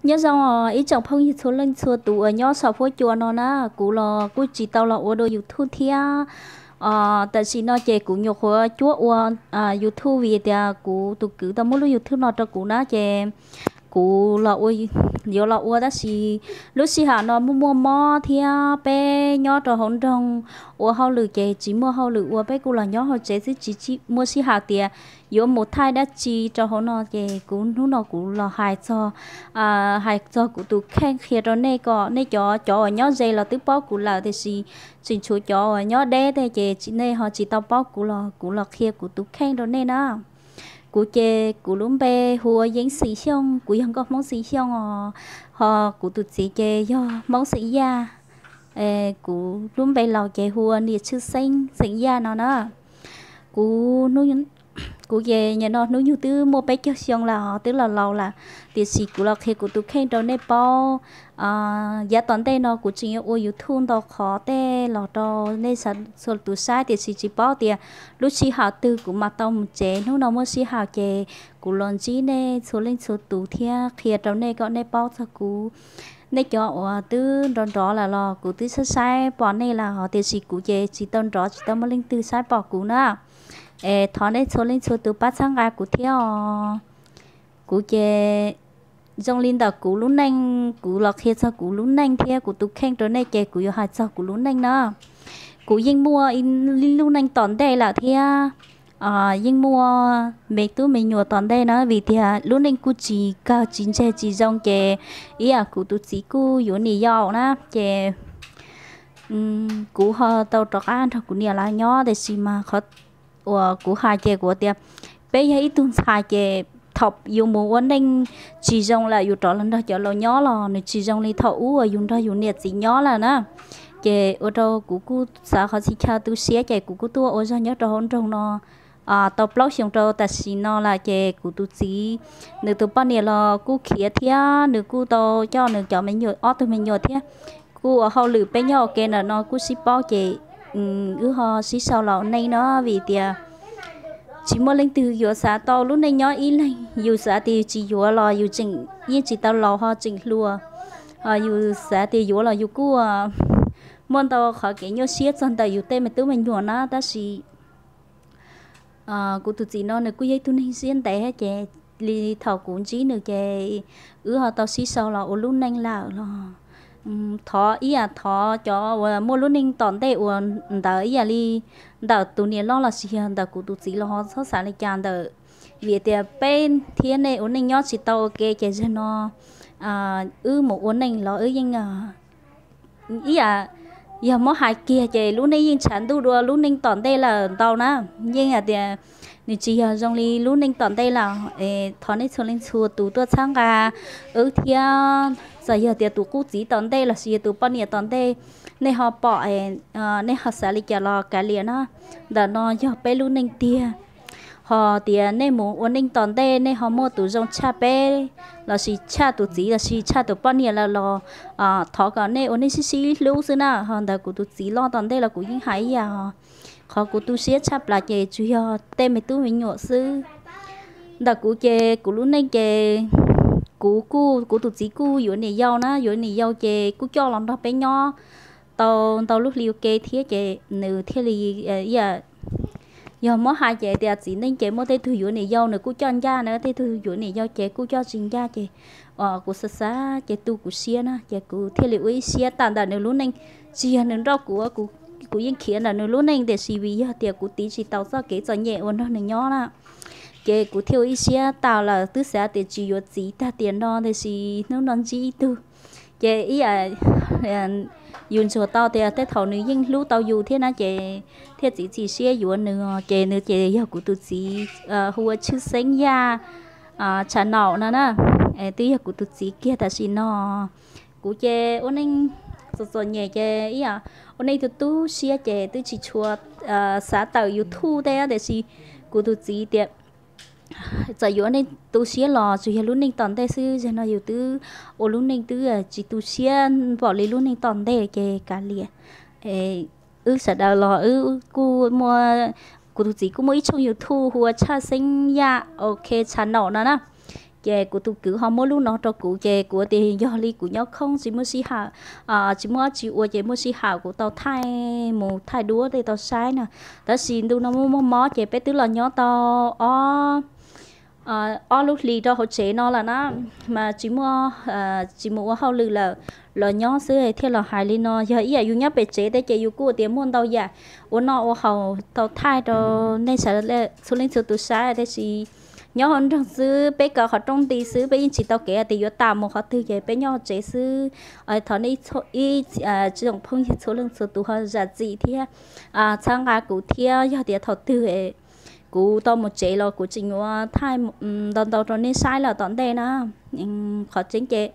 Nyob zoo os ib tsoom phooj ywg txhua leej txhua tus uas nyob saum huab cua no na, kuv los kuj tsis tau los ua dua YouTube thiab. Tam sim no ces kuv nyuam qhuav cuab ua YouTube vim tias kuv tus kwv tau muab lub YouTube no rau kuv na ces kuv los ua, yuav los ua tab sis lub sij hawm no muaj muaj mob thiab peb nyob rau hauv nroog ua hauj lwm ces tsis muaj hauj lwm ua, peb kuj los nyob hauv tsev xwb tsis muaj sij hawm tias yuav mus thaij dab tsi rau hauv no ces kuv hnub no kuv los hais txog, hais txog kuv tus kheej qhia rau nej kom nej cov, cov uas nyob ze los twb paub kuv lawm tiam sis tseem tshuav cov uas nyob deb tej ces nej ho tsis tau paub kuv los kuv los qhia kuv tus kheej rau nej na. Kuv ces kuv lub npe hu ua Yeeb xeem Xyooj, kuv yog nkauj Hmoob xeem Xyooj os, ho kuv tus txiv ces yog Hmoob xeem Yaj. Kuv lub npe laus ces hu ua Niam Tshwj Xeeb xeem Yaj no na. Kuv, kuv ces nim no hnub nyoog twb muaj peb caug xyoo lawm os, twb los laus lawm, tiam sis kuv los qhia kuv tus kheej rau nej paub. Yav tom ntej no kuv tseem yuav ua YouTube ntau qhov tej los rau nej txhua tus saib tiam sis tsis paub tias lub sij hawm twg kuv mam tau mus tsev. Hnub no muaj sij hawm ces kuv los ntsib nej txhua leej txhua tus thiab qhia rau nej kom nej paub txog kuv. Nej cov uas twb nrov nrov lawm los kuv twb saib saib pom nej lawm os, tiam sis kuv ces tsis tau nrov tsis tau muaj leej twg saib pom kuv na. Es thov nej txhua leej txhua tus pab txhawb nqa kuv thiab os. Kuv ces zoo li ntawm kuv lub neej, kuv los qhia txog kuv lub neej thiab kuv tus kheej rau nej ces kuv yuav hais txog kuv lub neej na. Kuv yeej muaj ib lub neej tom ntej lawm thiab, yeej muaj me tub me nyuam tom ntej na, vim tias lub neej kuj tsis kawg tsis ntse tsis zoo ces ib yam kuv tus txiv kuj yuav niam yau na ces kuv ho tau rov qab nrog kuv niam lawv nyob tiam sis mas qhov uas kuv hais ces kuv tias peb yog ib tug ntxhais ces thaum yus mus ua neej tsis zoo lawm yus rov los nrog cov laus nyob los nws tsis zoo li thaum ub uas yus nrog yus niam txiv nyob lawm na. Ces ua rau kuv kuj xav qhov txhia chaw tu siab ces kuv kuj tuaj ua zog nyob rau hauv nroog no tau plaub xyoos rau tam sim no lawm ces kuv tus txiv nws tus poj niam los kuj khiav thiab nws kuj tau coj nws cov me nyuam, ob tug me nyuam thiab kuj ua hauj lwm, peb nyob ua ke ntawm no kuj sib paub ces wb ho sib sau los neej no vim tias tsis muaj leej twg yuav xav tau lub neej nyob ib leeg. Yus xav tias yus tsis yuav los yus tseem yeej tsis tau laus ho tseem hluas, yus xav tias yuav los yus kuj muaj ntau qhov kev nyuaj siab txog ntawm yus tej me tub me nyuam na tab sis kuv tus txiv no nws kuj yog ib tug neeg siab ntev ces li thaum kuv ntsib nws ces wb ho tau sib sau los ua lub neej lawm los thov ib yam thov cov uas muaj lub neej tom ntej uas ntawd ib yam li ntawm tus niam loj los sis yog ntawm kuv tus txiv los ho txhob xav li cas ntawm, vim tias peb thiab nej ua neej nyob tsis tau ua ke ces zaum no wb mus ua neej los wb yeej ib yam, yog muab hais kiag ces lub neej yeej tshav ntuj dua lub neej tom ntej lawm ntau na. Yeej hais tias nws tsis yog zoo li lub neej tom ntej lawm. Thov nej txhua leej txhua tus tuaj txhawb nqa wb thiab txawm yog tias tus qub txiv tom ntej los sis yog tus poj niam tom ntej nej ho pom, nej ho xav li cas los kav liam na. Ntawm no yog peb lub neej tiag. Ho tias nej mus ua neej tom ntej nej ho muaj tus zoo tshaj peb los sis tshaj tus txiv los sis tshaj tus poj niam lawm los thov kom nej ua neej sib sib hlub xwb na. Ho ntawm kuv tus txiv loj tom ntej los kuv yeej hais ib yam, qhov kuv tu siab tshaj plaws ces tsuas yog tej me tub me nyuam xwb. Ntawm kuv ces kuv lub neej ces kuv kuj, kuv tus txiv kuj yuav niam yau na, yuav niam yau ces kuj coj los nrog peb nyob tau ntau lub hli ua ke thiab ces nws thiaj li, yog muab hais ces tias txiv neej ces muaj tej tug yuav niam yau nws kuj coj ncaj na, tej tug yuav niam yau ces kuj coj tsis ncaj ces kuv xav xav ces tu kuv siab na ces kuv thiaj li ua ib siab tawm ntawm nws lub neej. Tsis yog nws nrauj kuv, kuv yeej khiav ntawm nws lub neej tiam sis vim yog tias kuv tiv tsis tau txoj kev txom nyem uas nrog nws nyob na. Ces kuv thiaj ua ib siab tawm lawm, twb xav tias tsis yuav txiv tag tiam no tiam sis hnub no ntsib ib tug ces ib yam yus ntsuas tau tias tej thaum nws yeej hlub tau yus thiab na ces thiaj txiav txim siab yuav nws ces nws ces yog kuv tus txiv hu ua Tshwj Xeeb Yaj Tshav Naum no na. Twb yog kuv tus txiv kiag tam sim no. Kuv ces ua neej txom txom nyem ces ib yam ua neej tu tu siab ces twb tsis tshua xav tawm YouTube tej tiam sis kuv tus txiv tias txawm yuav neej tu siab los tsuas yog lub neej tom ntej xwb, zaum no yus twb ua lub neej twb tsis tu siab npaum li lub neej tom ntej ces kav liam. Wb sawv daws los wb kuj muaj, kuv tus txiv kuj muaj ib tshooj YouTube hu ua Tshwj Xeeb Yaj OK Tshav Naum no na. Ces kuv tus kwv ho muab lub no rau kuv, ces kuv tias yog li kuv nyob khoob tsis muaj sij hawm, tsis muaj dab tsi ua ces muaj sij hawm kuv tau thaij mus thaij duab tej tau saib na. Tab sis ntu no muaj muaj mob ces peb twb los nyob tau ob ob lub hlis rau hauv tsev no lawm na, mas tsis muaj, tsis mus ua hauj lwm lawm, los nyob xwb thiaj los hais li no. Yog ib yam yus nyob pem tsev tej ces yus kuj tias muaj ntau yam ua noj ua haus tau thaij rau nej sawv txhua leej txhua tus saib, tab sis nyob hauv nroog xwb, peb kaw qhov rooj nti xwb, peb yeej tsis tau kev tias yuav tas mus qhov twg ces peb nyob hauv tsev xwb. Thov nej ib tsoom phooj ywg txhua leej txhua tus ho zam txim thiab txhawb nqa kuv thiab. Yog tias thaum twg kuv tau mus tsev los kuv tseem yuav thaij ntau ntau rau nej saib lawm tom ntej na. Qhov tseeb ces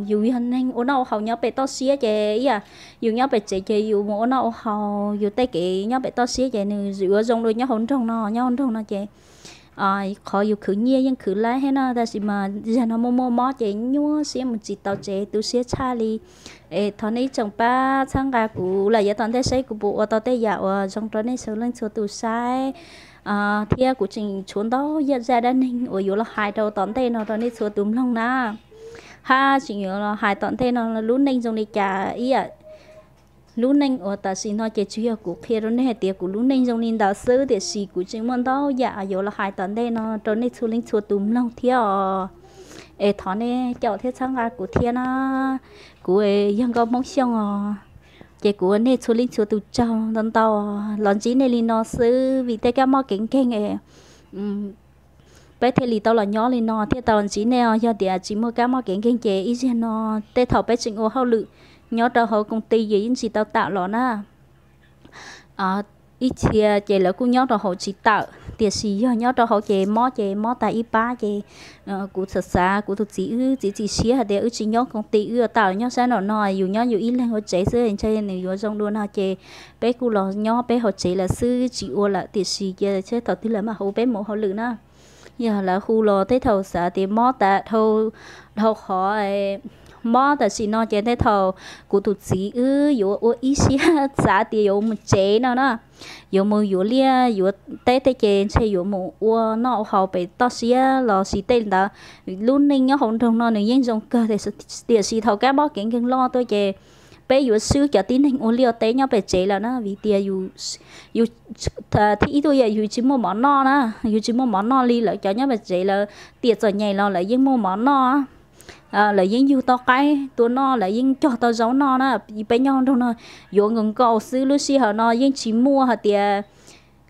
yus yog neeg ua noj ua haus nyob pem toj siab ces ib yam yus nyob pem tsev ces yus mus ua noj ua haus, yus tej kev nyob pem toj siab ces nws yuav zoo dua nyob hauv nroog no. Nyob hauv nroog no ces qhov yus khwv nyiaj yeej khwv laib thiab na, tab sis mas zaum no muaj muaj mob ces nyuaj siab mus tsis tau tsev, tu siab tshaj li. Es thov nej ib tsoom pab txhawb nqa kuv lawm yav tom ntej seb kuv puas ua tau tej yam uas zoo rau nej sawv leej txhua tus saib, thiab kuv tseem tshuav ntau yam zaj dab neeg uas yuav los hais rau tom ntej no rau nej txhua tus mloog na. Hab tseem yuav los hais tom ntej no lub neej zoo li cas ib yam lub neej uas tam sim no ces tsuas yog kuv qhia rau nej hais tias kuv lub neej zoo li ntawd xwb, tiam sis kuv tseem muaj ntau yam yuav los hais tom ntej no rau nej txhua leej txhua tus mloog thiab os. Es thov nej caum thiab txhawb nqa kuv thiab na. Kuv yog Nkauj Hmoob Xyooj os, ces kuv ua nej txhua leej txhua tus tsaug ntau ntau. Los ntsib nej li no xwb vim tej kab mob kev nkeeg peb thiaj li tau los nyob li no thiaj tau los ntsib nej os. Yog tias tsis muaj kab mob kev nkeeg ces ib zaug no tej thaum peb tseem ua hauj lwm nyob rau hauv koom ti ces yeej tsis tau tawm los na. Ib txhia ces lawv kuj nyob rau hauv tsis tawm, tiam sis yog nyob rau hauv ces mob ces mob tas ib pab ces kuv txawm xav kuv tus txiv wb txiav txim siab hais tias wb tsis nyob koom ti, wb yuav tawm nyob sab nraum no, yus nyob yus ib leeg hauv tsev xwb ntshe nws yuav zoo dua no ces peb kuj los nyob peb hauv tsev lawm xwb tsis ua lawm, tiam sis ces thaum twg lawv mam hu peb mus hauj lwm na. Yog lawv hu los tej thaum xav tias mob tas dhau, dhau qhov mob tam sim no ces tej thaum kuv tus txiv wb yuav ua ib siab xav tias yuav mus tsev no na, yuav mus yuav liaj yuav teb tej ces ntshe yuav mus ua noj ua haus pem toj siab los sis tej ntawd. Lub neej nyob hauv nroog no nws yeej zoo kawg, tiam sis thaum kab mob kev nkeeg loj tuaj ces peb yuav swb cov tib neeg ua liaj teb nyob pem tsev lawm na, vim tias yus, yus, thib ib tuaj yog yus tsis muaj mov noj na, yus tsis muaj mov noj li, lawv cov nyob pem tsev lawv tiam txom nyem los lawv yeej muaj mov noj, lawv yeej yug tau qaib tua noj, lawv yeej cog tau zaub noj na. Peb nyob hauv nroog no yuav nkaus nkaus xwb, lub sij hawm no yeej tsis muaj hais tias,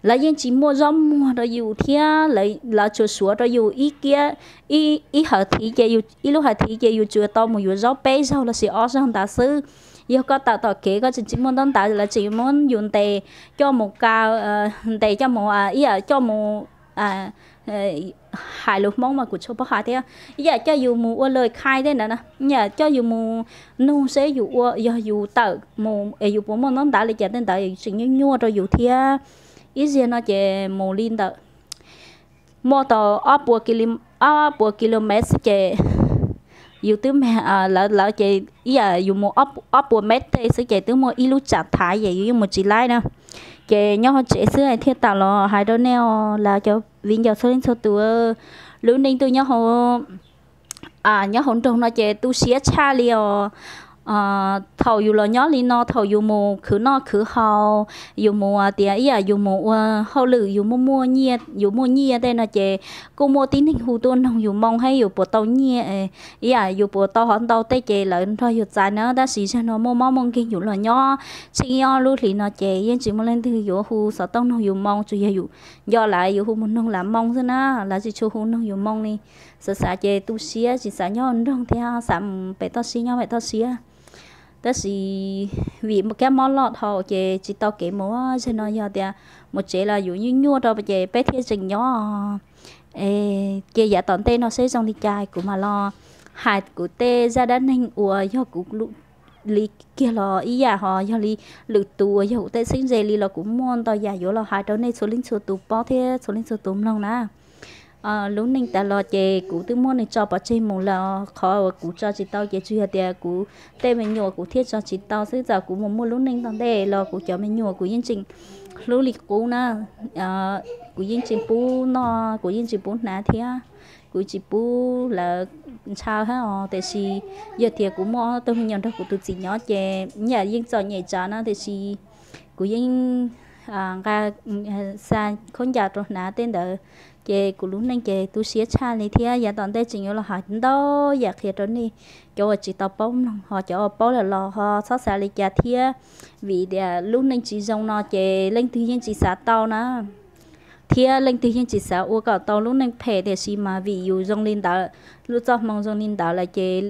lawv yeej tsis muaj zaub muag rau yus thiab, lawv tsuas suav rau yus ib kiab, ib hawv thiv ces, ib lub hawv thiv ces yus tsuas tau mus yuav zaub peb zaug los sis ob zaug ntawd xwb. Yog koj tawm tom kev koj tseem tsis muaj ntaub ntawv lawv tseem muab yus ntes coj mus kaw, ntes coj mus ib yam coj mus, hais lus Hmoob mas kuv tsis paub hais thiab, ib yam coj yus mus ua lawv khai tej ntawd na, ib yam coj yus mus nug seb yus ua, yog yus tawm mus es yus puas muaj ntaub ntawv li cas tej ntawd tseem nyuaj nyuaj rau yus thiab. Ib zaug no ces mus li ntawm muaj tau ob puas, ob puas kilomev xwb ces yus twb me, lawv, lawv ces ib yam yus mus ob puas mev tej xwb ces twb muaj ib lub tsam thav ces yus yeej mus tsis laib na. Ces nyob hauv tsev xwb thiaj tawm los hais rau nej os, lawv cov viv ncaus txhua leej txhua tus, lub neej tuaj nyob hauv nyob hauv nroog no ces tu siab tshaj li os. Thaum yus los nyob li no, thaum yus mus khwv noj khwv haus, yus mus tias ib yam yus mus ua hauj lwm, yus muaj muaj nyiaj, yus muaj nyiaj tej no ces kuj muaj tib neeg hu tuaj noog yus moo hais yus puas tau nyiaj, ib yam yus puas tau hov ntau tej ces lawv nrog yus txais na. Tab sis zaum no muaj mob muaj nkeeg yus los nyob tsheej ob lub hlis no ces yeej tsis muaj leej twg yuav hu xov tooj noog yus moo, tsuas yog yus nco lawv yus hu mus noog lawv moo xwb na, lawv tsis tshua hu noog yus moo li. Xav xav ces tu siab tsis xav nyob nroog thiab xav mus pem toj siab nyob pem toj siab. Tab sis vim kab mob loj dhau ces tsis tau kev mus, zaum no yog tias mus tsev los yuav nyuaj nyuaj rau ces peb thiaj tseem nyob. Ces yav tom ntej no seb zoo li cas kuv mam los hais kuv tej zaj dab neeg uas yog kuv li kiag los ib yam, ho yog li lwm tus uas yog kuv tej xeeb ze li los kuv muaj ntau yam yuav los hais rau nej txhua leej txhua tus paub thiab txhua leej txhua tus mloog na. Lub neej tas los ces kuv twb muab nws tso pov tseg mus lawm, qhov uas kuv tso tsis tau ces tsuas yog tias kuv tej me nyuam kuv thiaj tso tsis tau xwb, txawm kuv mus muaj lub neej tom ntej los kuv cov me nyuam kuv yeej tseem hlub li qub na. Kuv yeej tseem pub noj, kuv yeej tseem pub hnav thiab. kuv tsis pub lawv ntshaw hab os, tiam sis yog tias kuv muaj ob tug me nyuam nrog kuv tus txiv nyob ces yam yeej txom nyem tsawv na, tiam sis kuv yeej nqa xa khaub ncaws rau hnav tej ntawd, ces kuv lub neej ces tu siab tshaj li thiab. Yav tom ntej tseem yuav los hais ntau yam qhia rau nej cov uas tsis tau paub mloog, ho cov uas paub lawm los ho txhob xav li cas thiab, vim tias lub neej tsis zoo no ces leej twg yeej tsis xav tau na, thiab leej twg yeej tsis xav ua kom tau lub neej phem, tiam sis mas vim yus zoo li ntawd, lub txoj hmoo zoo li ntawd lawm ces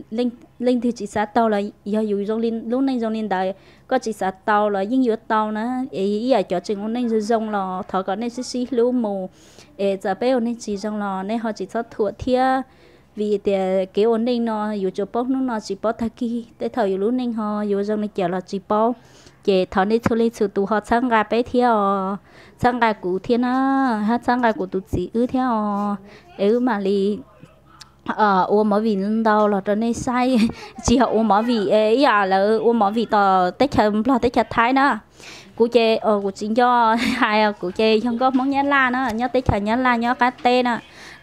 leej twg tsis xav tau los yog yus zoo li, lub neej zoo li ntawd, koj tsis xav tau los yeej yuav tau na. Es ib yam cov tseem ua neej zoo zoo los thov kom nej sib sib hlub mus, es txawm peb ua neej tsis zoo los nej ho tsis txhob thuam thiab, vim tias kev ua neej no yus tsuas paub hnub no tsis paub tag kis, tej thaum yus lub neej ho yuav zoo li cas los tsis paub. Ces thov nej txhua leej txhua tus ho txhawb nqa peb thiab os, txhawb nqa kuv thiab na, hab txhawb nqa kuv tus txiv wb thiab os, es wb mam li ua movie ntau los rau nej saib, tsis yog ua movie ib yam lawv ua movie tom teb chaws Nplog teb chaws Thaib na. Kuv ces kuv tsis nco hais, kuv ces yog nkauj Hmoob Nyab Laj na, nyob teb chaws Nyab Laj nyob qab teb na.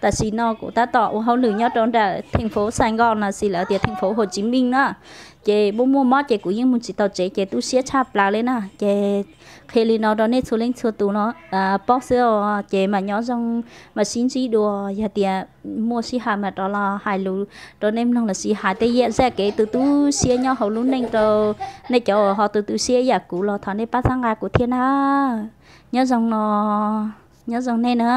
Tam sim no kuv tab tom ua hauj lwm nyob rau nram theej fuv Xais Nkos no xis lawv tias theej fuv Hauv Tsiv Meej na. Ces muaj muaj mob ces kuv yeej mus tsis tau tsev ces tu siab tshaj plaws li na. Ces qhia li no rau nej txhua leej txhua tus no paub xwb os, ces mam nyob zoo, mam sib ntsib dua. Yog tias muaj sij hawm mam rov los hais lus rau nej mloog lossis hais tej yam zaj kev tu tu siab nyob hauv lub neej rau nej cov uas ho tu tu siab yam kuv los thov nej pab txhawb nqa kuv thiab na. Nyob zoo no, nyob zoo nej na.